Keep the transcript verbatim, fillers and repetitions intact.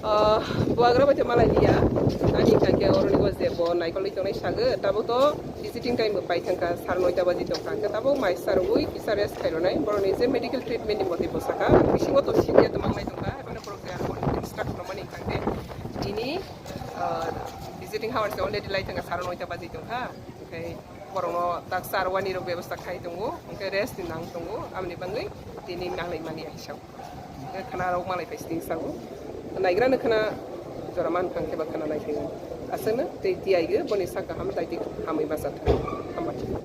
Ah, buagra bai te malai liya. Ani kangke oroni bo je bo naikol tongnai sago, tabo to visiting time bo pai thangka, sar noita baji tongkha. Hingke tabo mai sar ui kisa rest khairwnai. Boroni je medical treatment ni motoi bo saka. Bisingo to siniya to mangnai tongkha. Haibano borok je aro instruct no mani kangke. Tini, ah, visiting hours already lai thangka, sar noita baji tongkha. Hingke borokno tak sar wani rok bebostha khai tongo. Hingke rest ni nang tongo. Aboni bagwi tini nanglai mani aisao. Khana rok malai phai sini sago. Naigra no khana jora man khang khe ba khana nai thai. Asana tei tiyai ge boni sak kaham tai tik hamwi basa thang. Hambai.